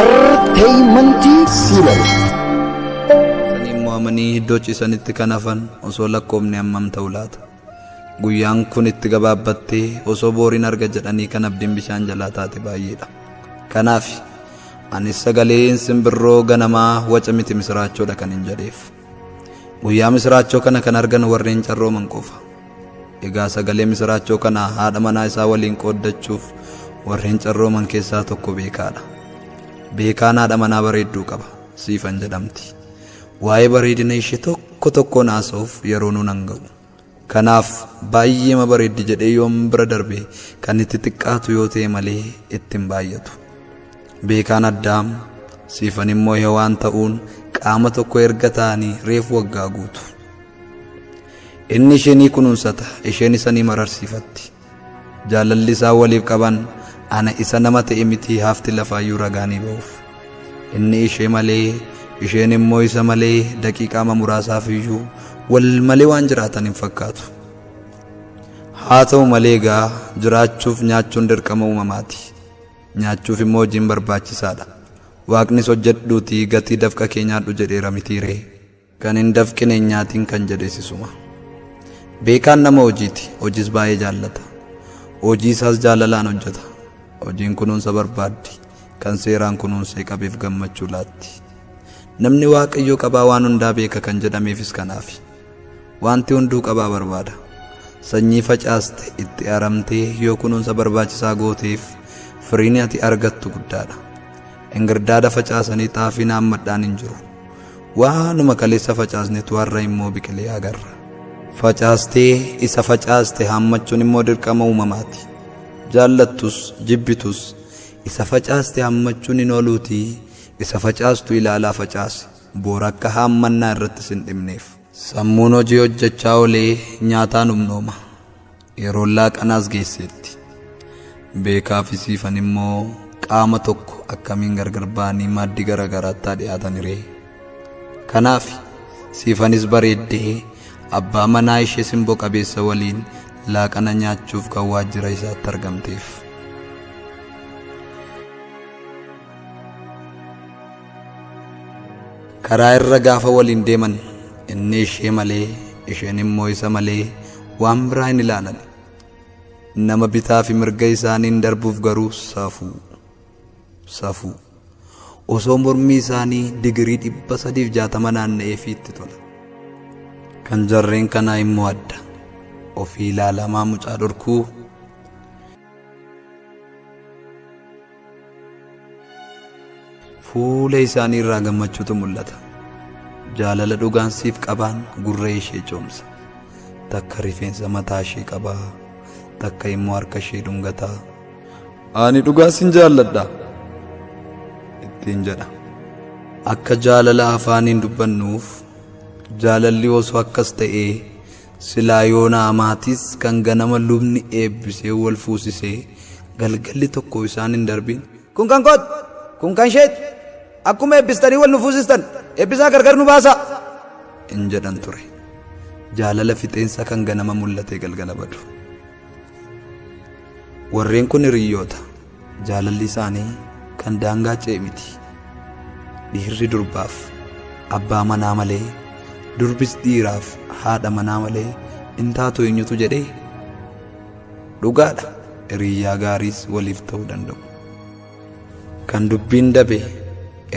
Intarteeymentii Siilar. Saniin mo'amanii iddoo ciisanitti kan hafan osoo lakkoofne hammam ta'u laata? Guyyaan kun itti gabaabbattee osoo booriin arga jedhanii kan abdiin bishaan jalaa taate baay'eedha. Kanaaf anis sagaleen simbirroo ganamaa waca miti misiraachoodha kan hin jedheef. Guyyaa misiraachoo kana kan argan warreen carrooman qofa. Egaa sagalee misiraachoo kana haadha manaa isaa waliin qooddachuuf warreen carrooman keessaa tokko Beekaadha. Beekaan haadha manaa bareedduu qaba. Siifan jedhamti. Waa'ee bareedina ishee tokko tokkoon haasa'uuf yeroo nuun hanga'u. Kanaaf baay'eema bareeddi jedhee yoon bira darbe kan itti xiqqaatu yoo ta'e malee itti hin baay'atu. Beekaan Addaam, Siifan immoo Hewaan ta'uun qaama tokko erga ta'anii reefu waggaa guutu. Inni ishee ni kunuunsata, isheen isa ni mararsiifatti. Jaalalli isaan waliif qaban ana isa nama ta'e mitii hafti lafaayyuu ragaa ni ba'uuf. Inni ishee malee, isheen immoo isa malee daqiiqaama muraasaaf iyyuu wal malee waan jiraatan hin fakkaatu. Haa ta'u malee egaa jiraachuuf nyaachuun dirqama uumamaati. Nyaachuuf immoo hojiin barbaachisaadha. Waaqnis hojjedhuutii gatii dafqa kee nyaadhu jedheera mitiiree. Kan hin dafqine hin nyaatiin kan jedhes isuma. Beekaan nama hojiiti. Hojiis baay'ee jaallata. Hojii isaas jaalalaan hojjeta. Hojiin kunuunsa barbaaddi. Kan seeraan kunuunsee qabeef gammachuu laatti. Namni Waaqayyo qabaa waan hundaa beeka kan jedhameefis kanaafi. Wanti hunduu qabaa barbaada. Sanyii facaaste itti aramtee yoo kunuunsa barbaachisaa gooteef firiin ati argattu guddaadha. Ingirdaada facaasanii xaafiin haammadhaan hin jiru. Waanuma kaleessa facaasnetu har'a immoo biqilee agarra. Facaastee isa facaaste haammachuun immoo dirqama uumamaati. Jaallattus jibbitus isa facaaste haammachuun hin ooluutii isa facaastu ilaalaa facaasi boora akka haammannaa irratti sin dhibneef. Sammuun hojii hojjechaa oolee nyaataan humnooma. Yeroon laaqanaas geesseetti. Beekaa fi Siifan immoo qaama tokko akkamiin gargar ba'anii maaddii gara garaatti haa dhiyaatan ree? Kanaaf Siifanis bareeddee abbaa manaa ishee simboo qabeessa waliin laaqana nyaachuuf kan waajjira isaatti argamteef. Karaa irra gaafa waliin deeman inni ishee malee isheen immoo isa malee waan biraa hin ilaalan. Nama bitaa fi mirga isaaniin darbuuf garuu safuu. Safuu. Osoo mormii isaanii digirii 360 naanna'eefii itti tola. Kan jarreen kanaa immoo adda. Ofii ilaalamaa mucaa dhorkuu. Fuula isaanii irraa gammachuutu mul'ata. Jaalala dhugaan siif qabaan gurra ishee coomsa. Takka rifeensa mataa ishee qabaa, takka immoo harka ishee dhungataa. Ani dhugaa sin jaalladha ittiin jedha. Akka jaalala afaaniin dubbannuuf jaalalli osoo akkas ta'ee silaa yoona amaatis kan ganama lubni eebbisee wal fuusisee galgalli tokko isaan hin darbin. Kun kan kooti, kun kan isheeti, akkuma eebbistanii wal nu fuusistan eebbisaa gargar nu baasaa hin jedhan ture. Jaalala fixeensa kan ganama mul'atee galgala badu. Warreen kun hiriyyoota. Jaalalli isaanii kan daangaa ce'e miti. Dhiirri durbaaf abbaa manaa malee, durbis dhiiraaf haadha manaa malee hin taatu eenyutu jedhee? Dhugaadha, hiriyyaa gaariis waliif ta'uu danda'u. Kan dubbiin dabe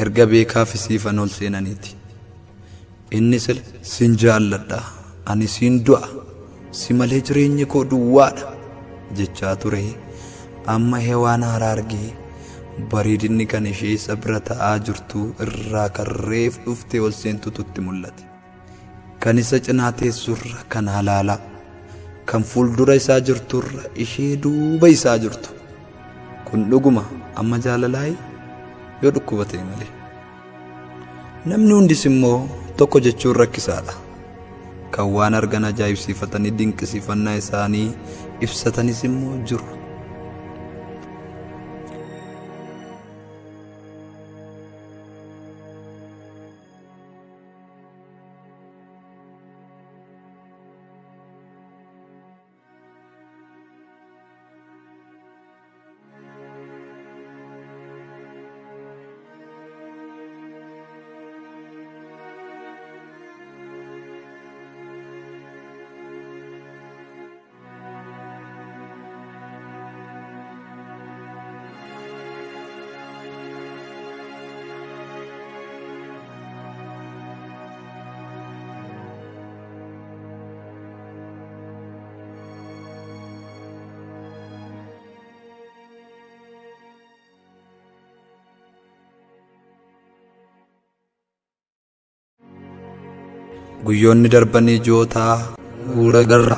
erga Beekaa fi Siifan ol seenaniiti. Inni sila sin jaalladha, ani siin du'a, si malee jireenyi koo duwwaadha jechaa ture amma Hewaan haaraa argee bareedinni kan ishee isa bira ta'aa jirtu irraa kan reef dhuftee ol seentutu itti mul'ate. Kan isa cinaa teessurra kan halaalaa, kan fuuldura isaa jirturra ishee duuba isaa jirtu. Kun dhuguma amma jaalalaayi yoo dhukkuba ta'e malee. Namni hundis immoo tokko jechuun rakkisaadha. Kan waan argan ajaa'ibsiifatanii dinqisiifannaa isaanii ibsatanis immoo jiru. Guyyoonni darbanii ji'ootaa guura garra.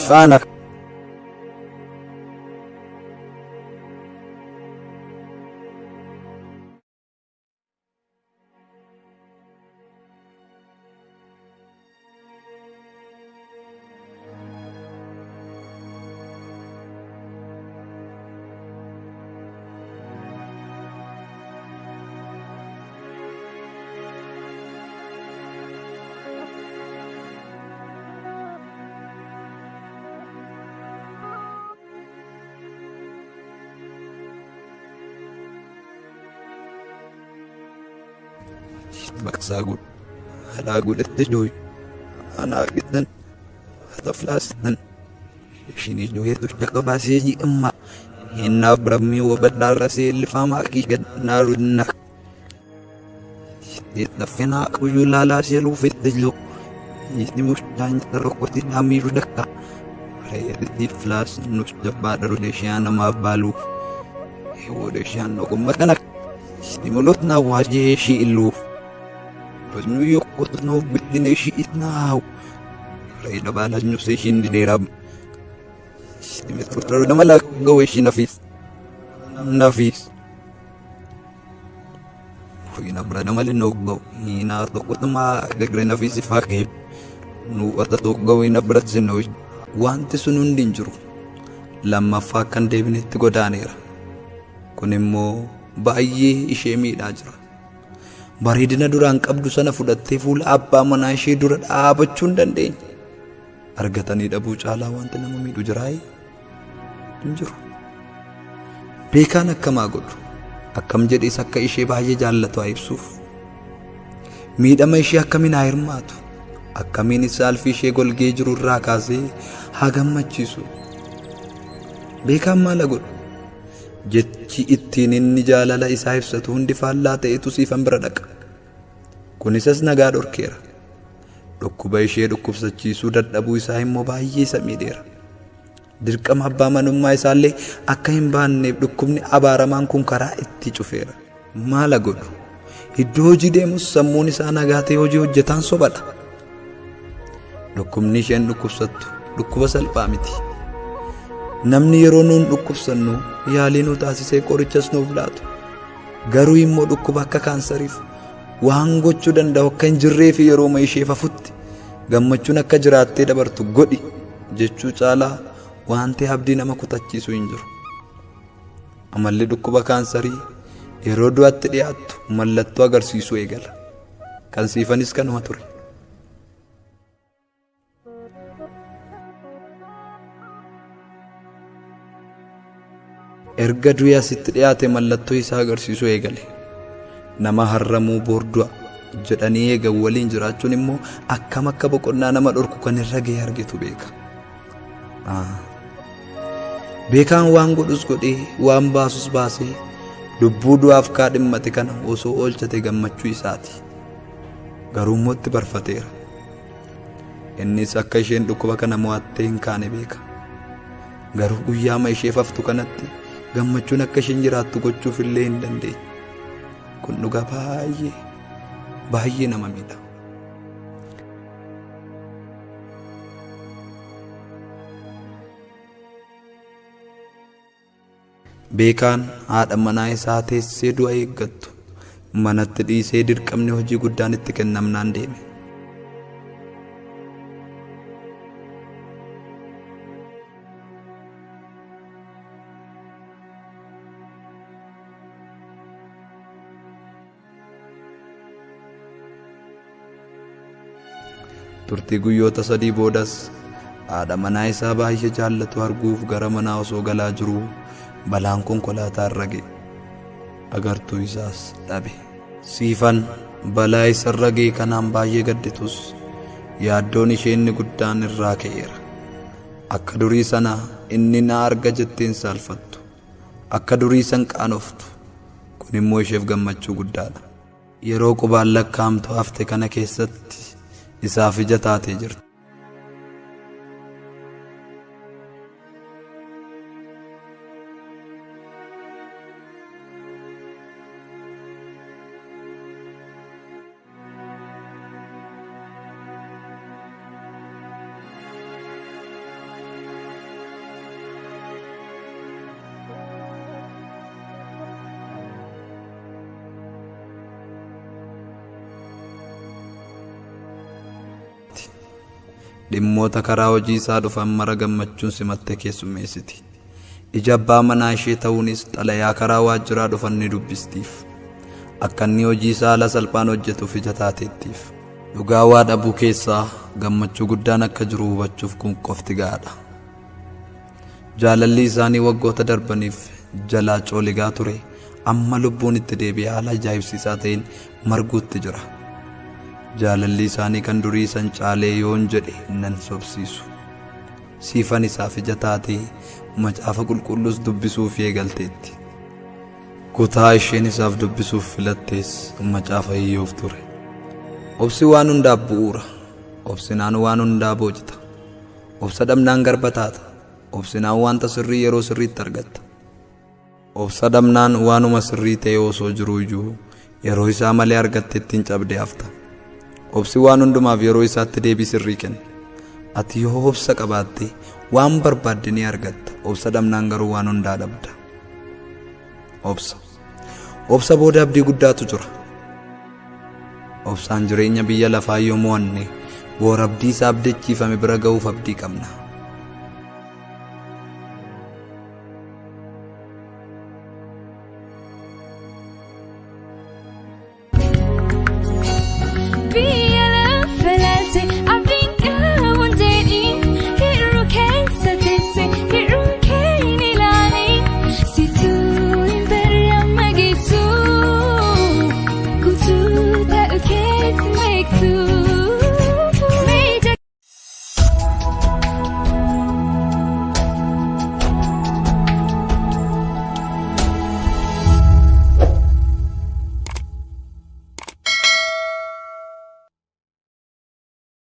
Faana. Baqsaa godhu. Alaa godhatte jooyi. Anaa qixxan. Taflaastan. Ishinii jooyetu shaqa baasee ji'amma. Hinnaa birammii wabadhaarra seellifamaa kiigadnaa Taffinaa quyyuu laalaa seeluu fette jiru. Inni mushaan rokkoti dhaamiiru dakka. Reetti filaas nus jabbaadha rodeeshiyaa namaaf baaluu. Wodeeshiyaa noqumma kana. Stimulotna waajee shi illuuf. Tosnu yokkotnoo biddine shi itnaaw. Reeda baalasnu seeshin dideerab. Stimetrotro nama laggawee shi nafiis. Nafiis. Hina bira nama linoggaw. Hina tokkotumaa gagre nafiis ifaa keeb. Nu wata tokkaw hina bira sinoo. Wanti sun hundi hin jiru. Lammaffaa akkan deebinetti godaaneera. Kun immoo baay'ee ishee miidhaa jira. Bareedina duraan qabdu sana fudhattee fuula abbaa manaa ishee dura dhaabachuu hin dandeenye. Argatanii dhabuu caalaa wanti nama miidhu jiraayee hin jiru. Beekaan akkamaa godhu akkam jedhees akka ishee baay'ee jaallatu haa ibsuuf. Miidhama ishee akkamiin haa hirmaatu akkamiin saalfii ishee golgee jiru irraa kaasee haa gammachiisu. Beekaan maala godhu? Jechi ittiin inni jaalala isaa ibsatu hundi faallaa ta'etu siifan bira dhaqa. Kun isas nagaa dhorkeera. Dhukkuba ishee dhukkubsachiisuu dadhabuu isaa immoo baay'ee isa miidheera. Dirqama abbaa manummaa isaallee akka hin baanneef dhukkubni abaaramaan kun karaa itti cufeera. Maala godhu? Iddoo hojii deemus sammuun isaa nagaa ta'ee hojii hojjetaan sobadha. Dhukkubni isheen dhukkubsattu dhukkuba salphaa miti. Namni yeroo nuun dhukkubsannu yaalii nu taasisee qorichas nuuf laatu. Garuu immoo dhukkuba akka kaansariif waan gochuu danda'u akka hin jirree fi yerooma isheef hafutti gammachuun akka jiraattee dabartu godhi jechuu caalaa wanti abdii nama kutachiisu hin jiru. Amalli dhukkuba kaansarii yeroo du'atti dhiyaattu mallattoo agarsiisuu eegala. Kan siifanis kanuma ture. Erga du'i asitti dhiyaate mallattoo isaa agarsiisuu eegale. Nama harramuu boor du'a jedhanii eegan waliin jiraachuun immoo akkam akka boqonnaa nama dhorku kan irra ga'e argetu beeka. Beekaan waan godhus godhee waan baasus baasee lubbuu du'aaf kaadhimmate kana osoo oolchate gammachuu isaati. Garuu immoo itti barfateera. Innis akka isheen dhukkuba kana mo'attee hin kaane beeka. Garuu guyyaama isheef haftu kanatti gammachuun akka isheen jiraattu gochuuf illee hin dandeenye. Kun dhugaa baay'ee baay'ee nama miidha. Beekaan haadha manaa isaa teessee du'a eeggattu manatti dhiisee dirqamni hojii guddaan itti kennamnaan deeme. Turtii guyyoota sadii boodas haadha manaa isaa baay'ee jaallatu arguuf gara manaa osoo galaa jiruu balaan konkolaataa irra ga'e. Agartuu isaas dhabe. Siifan balaa isarra ga'e kanaan baay'ee gadditus yaaddoon ishee inni guddaan irraa ka'eera. Akka durii sana inni na arga jettee hin saalfattu. Akka durii san qaanoftu. Kun immoo isheef gammachuu guddaadha. Yeroo qubaan lakkaa'amtu hafte kana keessatti isaaf ija taatee jirti. Dhimmoota karaa hojii isaa dhufan mara gammachuun simattee keessummeessiti. Ija abbaa manaa ishee ta'uunis xalayaa karaa waajjiraa dhufan ni dubbistiif. Akka inni hojii isaa haala salphaan hojjetuuf ija taateettiif. Dhugaa waa dhabuu keessaa gammachuu guddaan akka jiru hubachuuf kun qofti ga'aadha. Jaalalli isaanii waggoota darbaniif jalaa cooligaa ture amma lubbuun itti deebi'ee haala ajaa'ibsiisaa ta'een marguutti jira. Jaalalli isaanii kan durii san caalee yoon jedhe nan sobsiisu. Siifan isaaf ija taatee macaafa qulqulluus dubbisuufii eegalteetti. Kutaa isheen isaaf dubbisuuf filattees macaafa Iyyoob ture. Obsi waan hundaaf bu'uura. Obsinaan waan hundaa boojita. Obsa dhabnaan garba taata. Obsinaan wanta sirrii yeroo sirriitti argatta. Obsa dhabnaan waanuma sirrii ta'e osoo jiruu iyyuu yeroo isaa malee argatte ittiin cabdee hafta. Obsi waan hundumaaf yeroo isaatti deebii sirrii kenna. Ati yoo obsa qabaatte waan barbaadde ni argatta. Obsa dhabnaan garuu waan hundaa dhabda. Obsa. Obsa booda abdii guddaatu jira. Obsaan jireenya biyya lafaa yoo mo'anne boor abdii isaa abdachiifame bira ga'uuf abdii qabna.